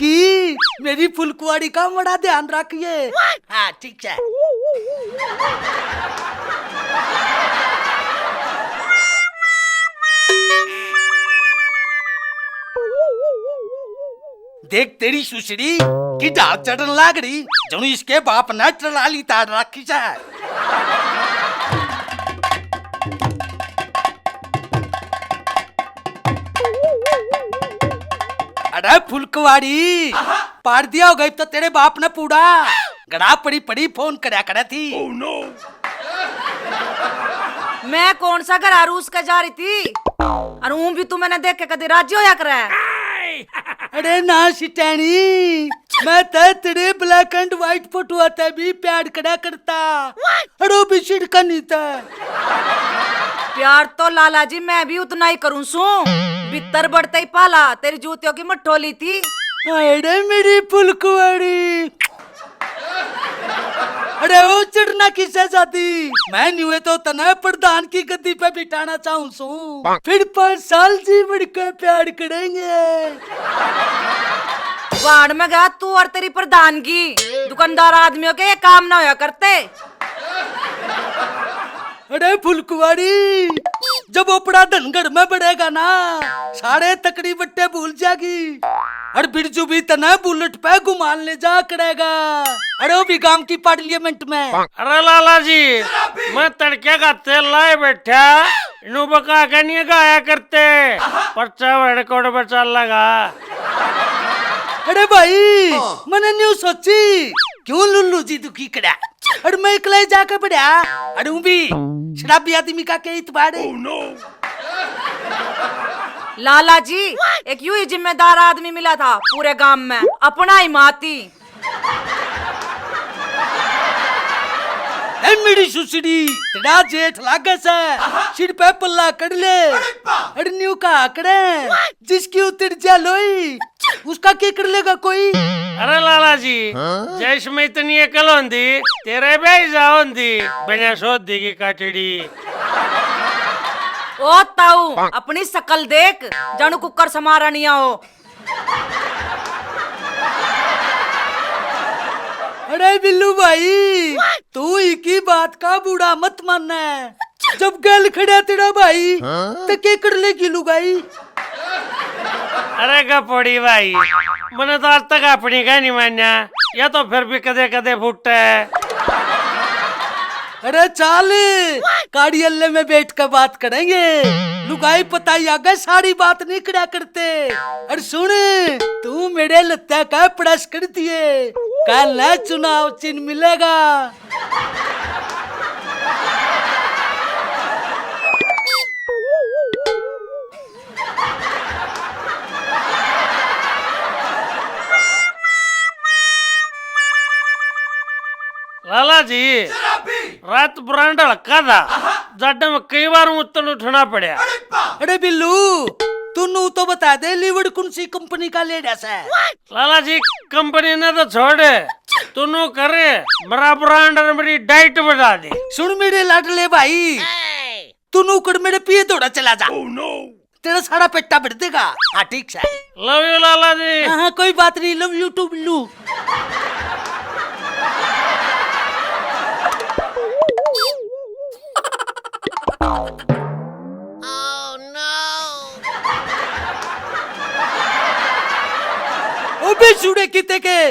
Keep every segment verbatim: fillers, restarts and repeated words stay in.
कि मेरी फुलकुआड़ी का बड़ा ध्यान रखिए। हाँ, ठीक है। देख तेरी सुसड़ी की ढाल चढ़न लाग रही, जणु इसके बाप ने ट्राली ताड़ रखी से। अरे फुलकवाड़ी, पाड़ दिया होगा इब तो तेरे बाप ने पूड़ा। गड़ा पड़ी पड़ी फोन करया करे थी। मैं कौन सा घर रूस के जा रही थी, और ऊं भी तू मैंने देख के कदे राजी होया करे। अरे ना सिटैनी, मैं तो तेरे black and white फोटो आते भी प्यार करा करता। अड़ो भी सिड़का नहीं था। प्यार तो लाला जी मैं भी उतना ही करूं सू। भीतर बढ़ते ही पाला तेरी जूतियों की मठोली थी। अरे मेरी फुलकुआड़ी। अरे ओ चिड़ना किसे जाती, मैं न्यूए तो तने प्रधान की गद्दी पे बिठाना चाहूं सू। फिर पाँच साल जी बढ़ के प्यार करेंगे। भाड़ में गया तू और तेरी प्रधानगी। दुकानदार आदमियों के ये काम ना होया करते। अरे फुलकुआरी, जब ओपड़ा धन घर में बढ़ेगा ना, सारे तकड़ी बट्टे भूल जागी। और बिरजू भी तने बुलेट पे घुमान ले जा करेगा। अरे वो भी गांव की पार्लियामेंट में। अरे लाला जी, मैं तड़के का तेल लाए बैठा, इन्हों बका के नहीं गाया करते, पर्चा वड़कोड़ बचा लगा। अरे भाई, मैंने न्यू सोची, क्यों लुल्लू जी दुखी करा? अरे मैं इकला ही जाके पड़ा। अरे ऊं भी शराबी आदमी का के इतबार है। लाला जी, एक यू ही जिम्मेदार आदमी मिला था पूरे गांव में, अपना ही माती। ए मेरी सुसड़ी, तेरा जेठ लागे से, सिर पे पल्ला कर ले। अरे न्यू का आकड़े, जिसकी उतर जा लोई, उसका के कर लेगा कोई? अरे लाला जी, हाँ? जै इसमें इतनी अकल होंदी, तेरे भी जा होंदी, बिना सोधी की काटड़ी। ओ ताऊ, अपनी शकल देख, जानू कुकर समारा नहीं आओ। अरे बिल्लू भाई, तू इकी बात का बुरा मत मानना। जब गैल खड़ा तेरा भाई, हाँ? तो के कर लेगी लुगाई? अरे गपोड़ी भाई, मैंने तो आज तक अपनी का नहीं मान्या, या तो फिर भी कदे कदे फूटे। अरे चाल, काड़ी अल्ले में बैठ कर बात करेंगे। लुगाई पता ही आगे सारी बात नहीं करा करते। अरे सुन, तू मेरे लत्ते का प्रेस कर दिए, कल चुनाव चिन्ह मिलेगा। लाला जी, रात ब्रांड हल्का था, जाडे में कई बार उतन उठना पड़ा। अरे बिल्लू, तू नू तो बता दे, लीवर कौन सी कंपनी का लेड़ा से? लाला जी, कंपनी ने तो छोड़, तू नू कर, मेरा ब्रांड और मेरी डाइट बढ़ा दे। सुन मेरे लाडले भाई, तू नू कर मेरे पिए थोड़ा चला जा। तेरा सारा पेट्टा भर देगा। हाँ, ठीक से। लव यू लाला जी। हाँ, हाँ, कोई बात नहीं, लव यू टू बिल्लू। ओ बे सुड़े किते के,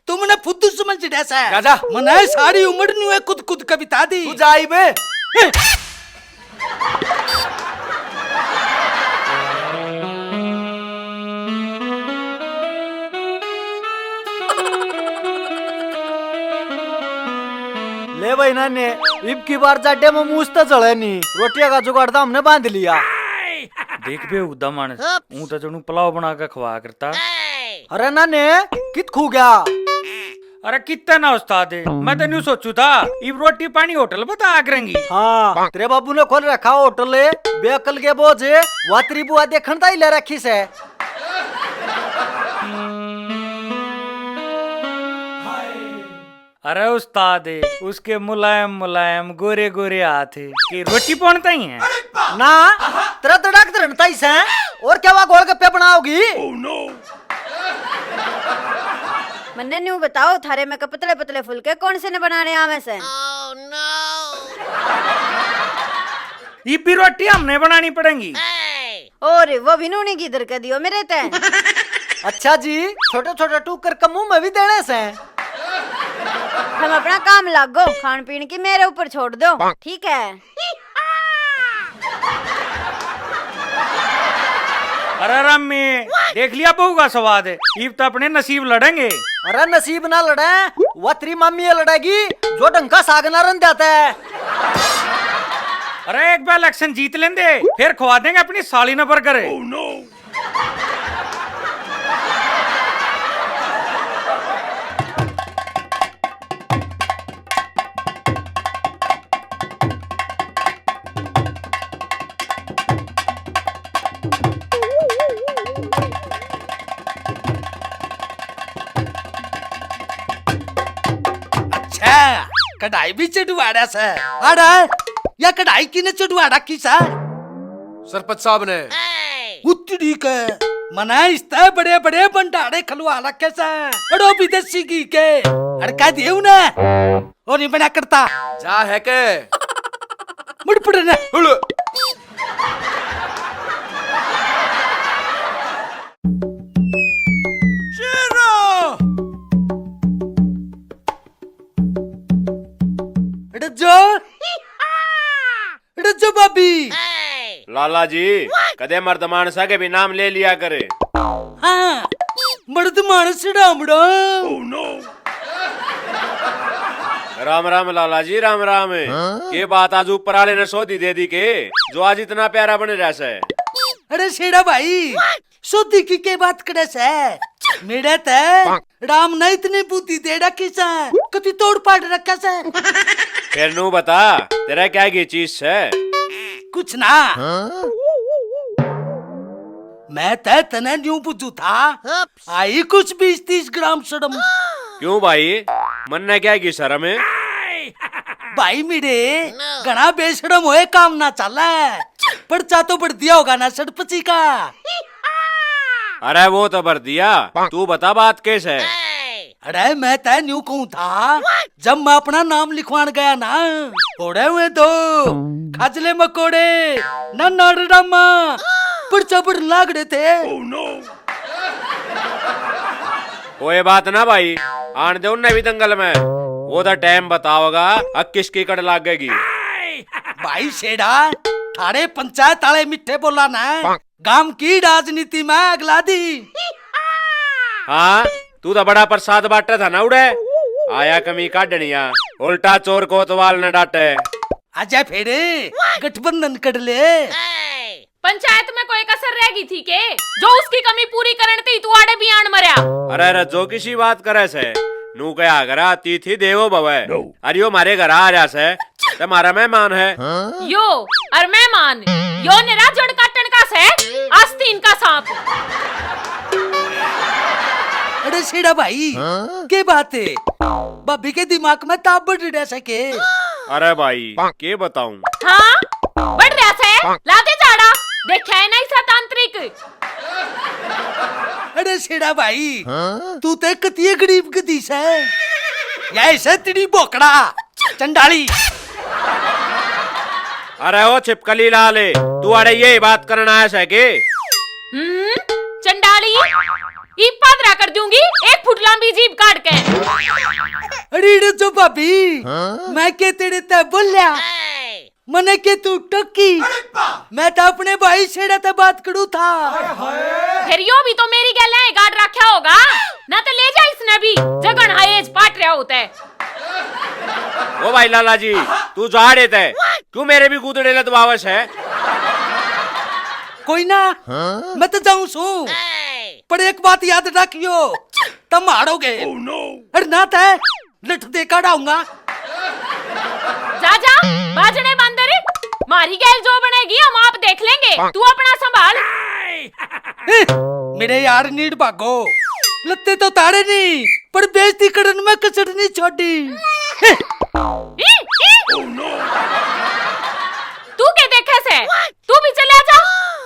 तू मने फुद्दू समझ रहा से। जा, जा। मने सारी उम्र न्यू है खुद खुद कविता दी। तू जा ही बे। ले भाई नाने, इब की बार जाडे में मूस तो जले नहीं, रोटियां का जुगाड़ तो हमने बांध लिया। देख बे उदा मानस, ऊं तो जणू पुलाव बना के खवा करता। अरे नाने, कित खू गया? अरे कितना ना उस्ताद है, मैं तो न्यू सोचू था, इब रोटी पानी होटल बता आ करेंगी। हाँ, तेरे बाबू ने खोल रखा होटल है, बेअकल के बोझ है, वातरी बुआ देखण ताई ले रखी से। अरे उस्ताद, उसके मुलायम मुलायम गोरे गोरे हाथ के रोटी पौन ताई हैं? ना, तेरा तड़ाक धरण ताई से। और क्या वा गोलगप्पे बनाओगी? मन्ने न्यू बताओ, थारे में के पतले पतले फुलके कौन से ने बनाने आवे से? ये भी रोटी हमने बनानी पड़ेंगी। और वो भी नूनी की इधर के दियो मेरे ते। अच्छा जी, छोटे छोटे टूकर के मुंह में भी देने से। हम अपना काम लागो, खान पीन की मेरे ऊपर छोड़ दो, ठीक है? अरे रम्मी, देख लिया बहू का स्वाद, इब तो अपने नसीब लड़ेंगे। अरे नसीब ना लड़े, वह तेरी मामी ये लड़ेगी जो ढंग का साग ना रन देता है। अरे एक बार इलेक्शन जीत लेंदे, फिर खवा देंगे अपनी साली ने बर्गर। अच्छा, कढ़ाई भी चढ़वाड़ा से। अरे, या कढ़ाई किने चढ़वाड़ा की सा? सरपंच साहब ने। उतरी के मना इसते बड़े बड़े भंडारे खलवा रखे से। अड़ो विदेशी घी के। अड़का देव ने। ओ नहीं बना करता। जा है के। मुड़ पड़े ने। हुड़। शेरो। अड़े जो। अड़े जो भाभी। लाला जी, कदे मर्द मानसा के भी नाम ले लिया करे। हाँ, मर्द मानस राम राम। राम राम लाला जी, राम राम। ये बात आज ऊपर वाले ने सौदी दे दी के, जो आज इतना प्यारा बन रहा से? अरे शेरा भाई, सौदी की के बात करे से? मेरे ते राम ने इतनी बुद्धि दे रखी से, कति तोड़ पाड़ रखा से। फिर नू बता, तेरा क्या ये चीज से? कुछ ना। मैं ते तने न्यू बुझू था, आई कुछ बीस तीस ग्राम शर्म। क्यों भाई, मन्ने क्या की शर्म है? भाई मेरे, घना बेशरम होए काम ना चाले। पर्चा तो भर दिया होगा ना सड़पची का? अरे वो तो भर दिया, तू बता बात कैसे है? अरे मैं तै न्यू कहूँ था, जब मैं अपना नाम लिखवान गया ना, ओड़े हुए दो खाजले मकोड़े ना नाड़ रामा पर्चा भरन लाग रहे थे। कोई बात ना भाई, आन दे उन्हें भी दंगल में, वो तो टाइम बताओगा अब किसकी कड़ लागेगी। भाई शेड़ा, थारे पंचायत आले मिठे बोला ना, गांव की राजनीति में अगला दी। हाँ, तू तो बड़ा प्रसाद बांटे था ना उड़े, आया कमी काढनिया, उल्टा चोर कोतवाल न डांटे। आजा फेरे, गठबंधन कर ले। पंचायत में कोई कसर रह गई थी के, जो उसकी कमी पूरी करण ती तू आड़े भी आन मरया? अरे, अरे, जो किसी बात करे से, नू कहा करा, "अतिथि देवो भव।" अरे, यो मारे घर आ रहा से, ते मारा मेहमान है। यो, अर मेहमान, यो निरा जड़ काटन का से, आस्तीन का सांप। अरे, शेड़ा भाई, के बात है? भाभी के दिमाग में ताप बढ़ रहा से के? अरे भाई, के बताऊं? हाँ, बढ़ रहा से। ला दे झाड़ा। देखा है ना इसा तांत्रिक। अरे शेड़ा भाई, तू ते कतिये गरीब गदी से। या इसे तेरी बोकड़ा, चंडाली। अरे ओ छिपकली लाल, तू अड़े ये बात करना आया से के? हम्म, चंडाली, ई पादरा कर दूंगी, एक फुट लंबी जीभ काट के। अरे रे जो भाभी, हाँ? मैं के तेरे ते बोल्या? मने के तू टोकी? मैं तो अपने भाई छेड़ा ते बात करूँ था। फिर यो भी तो मेरी गैल है, गाड़ रखा होगा। ना तो ले जा इसने भी, जगन हाएज पाट रहा होता है। ओ भाई लाला जी, तू जा रे ते, क्यों मेरे भी गुदड़े लदवावस है? कोई ना, हाँ? मैं तो जाऊं सू, पर एक बात याद रखियो, तम हारोगे। अरे ना ते लठ दे काढ़ाऊंगा। जा, जा, बाजने बंदर, मारी गैल जो बनेगी, हम आप देख लेंगे, तू अपना संभाल। ए, मेरे यार नीड भागो, लत्ते तो तारे नहीं, पर बेइज्जती करन में कसर नहीं छोड़ी। ए, ए, तू के देखे से? तू भी चला जा।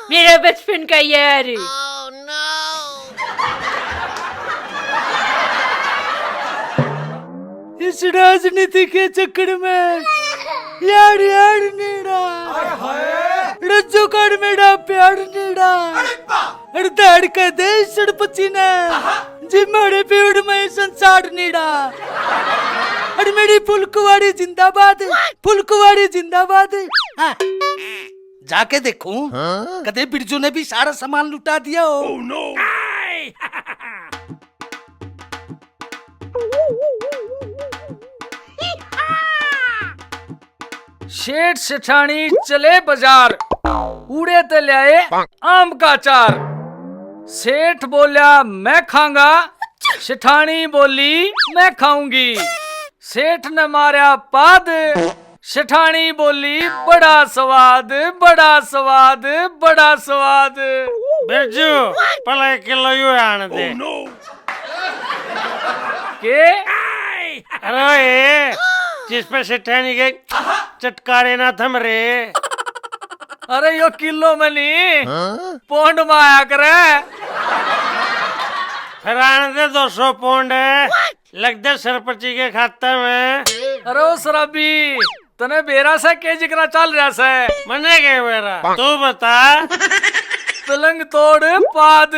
मेरे बचपन का यार। Oh, no! इस राजनीति के चक्कर में यार यार नीड़ा, रज्जो काट मेरा प्यार नीड़ा, अरे दाड़ के दे सड़पची ने जी मारे पेड़ में संसार नीड़ा। अरे मेरी फुलकुवारी जिंदाबाद, फुलकुवारी जिंदाबाद। हाँ। जाके देखूं, हाँ? कदे बिरजू ने भी सारा सामान लुटा दिया हो। Oh, no! सेठ सेठानी चले बाजार, उड़े ते ल्याए आम का अचार। सेठ बोल्या, "मैं खांगा।" सेठानी बोली, "मैं खाऊंगी।" सेठ ने मारया पाद, सेठानी बोली, "बड़ा स्वाद, बड़ा स्वाद, बड़ा स्वाद।" बिरजू, पहले एक किलो यू आने दे। Oh, no! के? अरे ये, जिस पे सेठानी के चटकारे ना थम रे। अरे यो किलो में नहीं, हाँ? पौंड में आया करे। फिर आने दे दो सौ पौंड, लग दे सरपंची के खाते में। अरे ओ शराबी, तने बेरा से के जिक्रा चल रहा से? मने के बेरा? तू बता। पलंग तोड़ पाद।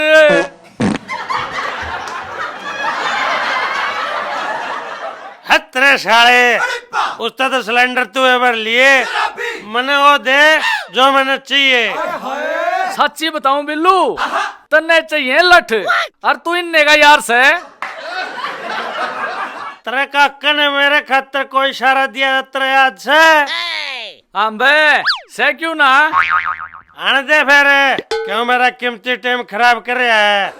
हत्रे साले, उसका तो सिलेंडर तू है भर लिए। मने वो दे जो मने चाहिए। सच्ची बताऊं बिल्लू, तन्ने चाहिए लठ, और तू इन्ने का यार से। तेरे काका ने मेरे खातर कोई इशारा दिया था, तेरे याद से? हाँ बे, से क्यों ना? आने दे फिर, क्यों मेरा कीमती टाइम खराब कर रहा है?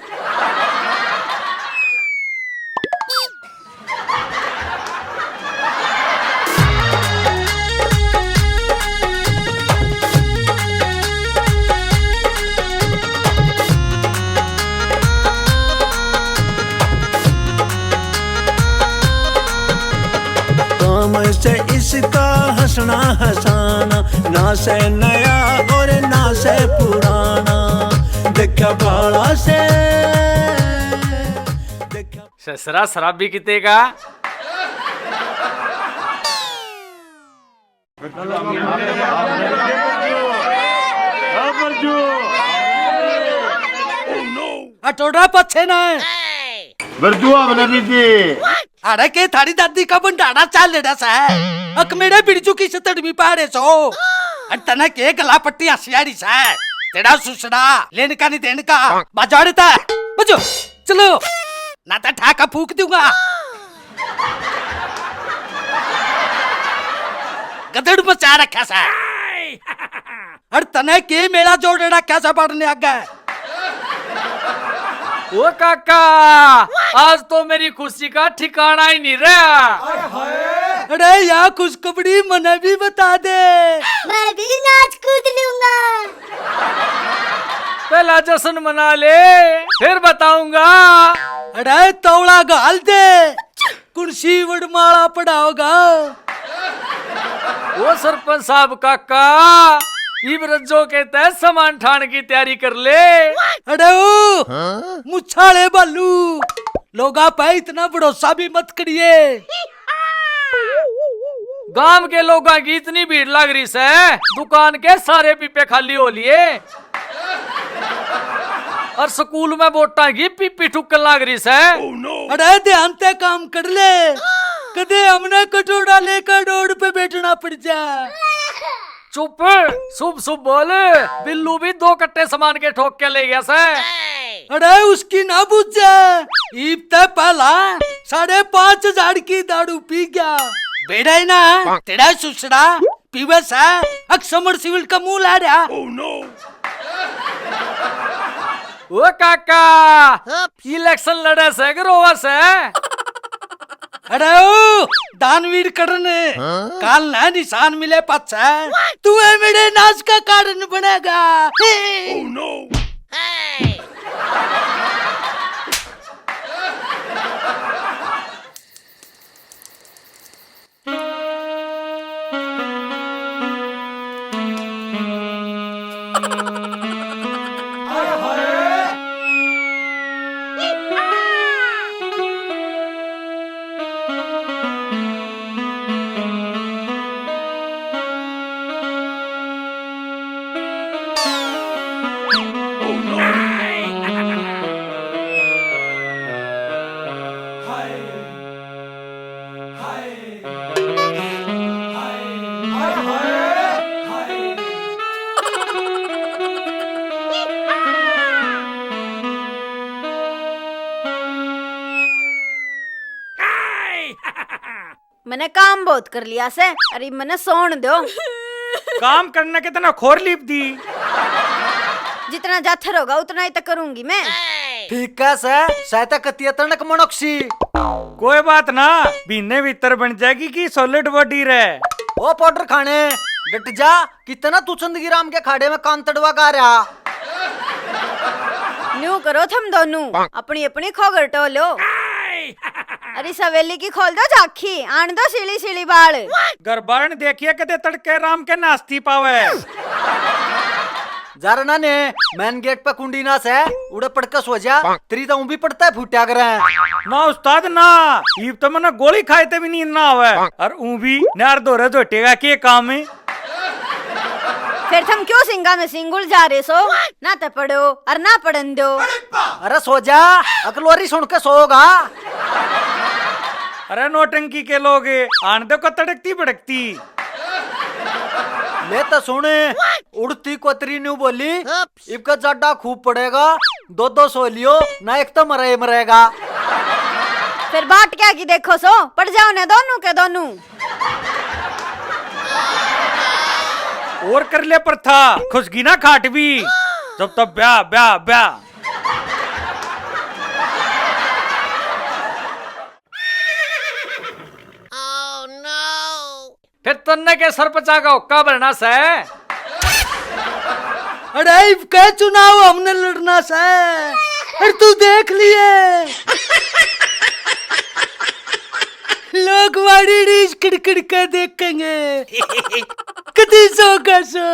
काम से इसका हंसना हंसाना, ना से नया और ना से पुराना। देखा बाला से, देखा ससरा शराबी किते का। अटोड़ा पछे ना। बरदुआ बना दीजिए। अरे के थारी दादी का भंडारा चाल लेड़ा सा। अक मेरे बिरजू की सतड़मी पाड़े सो। अरे तने के गला पट्टी हसियाड़ी सा। तेरा सुसड़ा लेन का नहीं देन का। बाजाड़ ता। बजो। चलो। ना तो ठाका फूक दूंगा। गदड़ मचा रखा सा। अरे तने के मेला जोड़ रखा सा पड़ने आगे। ओ काका, आज तो मेरी खुशी का ठिकाना ही नहीं रहा। अरे या खुशखबरी मने भी बता दे। मैं भी नाच कूद लूंगा। पहला जश्न मना ले, फिर बताऊंगा। अरे तौला घाल दे, कुर्सी वरमाला पड़ाओगा। ओ सरपंच साहब काका, इब रज्जो के तय सामान ठाण की तैयारी कर ले। अरे ओ, हाँ? मुछाले बालू, लोगा पे इतना भरोसा भी मत करिए। गांव के लोगां की इतनी भीड़ लग रही से, दुकान के सारे पीपे खाली हो लिए। और स्कूल में वोटां की पीपी ठुकन लाग रही से। अरे ध्यान ते काम कर ले, कदे हमने कटोरा लेकर रोड पे बैठना पड़ जा। चुप, शुभ शुभ बोल। बिल्लू भी दो कट्टे सामान के ठोक के ले गया से। अरे उसकी ना बुझे, ईब ते पहला साढ़े पाँच हजार की दारू पी गया। बेड़ा ही ना, तेरा सुसड़ा पीवे से, अक समरसीबल का मुंह ला रहा। ओ काका, इलेक्शन लड़े से कि रोवे से? अरे ओ, दानवीर करण, हाँ? काल ना निशान मिले पाछे, तू है मेरे नाश का कारण बनेगा। मैंने काम बहुत कर लिया से, अरे मैंने सोण दो। काम करने के तना खोर लीप दी। जितना जाथर होगा उतना ही तो करूंगी मैं। ठीक है से, सै तो कतिया तनक मनोक्सी। कोई बात ना, महीने भीतर बन जाएगी कि सॉलिड बॉडी रे। ओ पाउडर खाने, डट जा, कितना तू चंदगी राम के खाड़े में कान तड़वा गा रहा। न्यू करो थम दोनों, अपनी अपनी खोगर टोलो। अरे सवेली की खोल दो झांकी, आन दो सीली सीली बाल। घर बारन देखिए कदे तड़के राम के नाश्ती पावे। जारना ने मेन गेट पे कुंडी ना से, उड़े पड़के सो जा, तेरी तो ऊं भी पड़ता है फूटा करे। ना उस्ताद ना, ईब तो मने गोली खाए ते भी नींद ना आवे। और ऊं भी नार धोरे झोटेगा के काम है। फिर थम क्यों सिंगा में सिंगुल जा रहे सो? ना ते पड़ो और ना पड़न दो। अरे सो जा, अकलोरी सुन के सोगा। अरे नौटंकी के लोग, आन दो को तड़कती भड़कती। ले तो सुन, उड़ती कोतरी न्यू बोली, इबका जाडा खूब पड़ेगा, दो दो सो लियो ना, एक तो मरे ही मरेगा। फिर बाट क्या की देखो सो, पड़ जाओ ने दोनों के दोनों। और कर ले प्रथा, खुशगी ना खाट भी। जब तब ब्याह, ब्याह, ब्याह। फिर तन्ने के सरपंचा का हुक्का भरना सै? अरे इब के चुनाव हमने लड़ना सै? अरे तू देख लिए, लोग वाड़ी रीस किड़किड़ के देखेंगे। कदी सो का सो।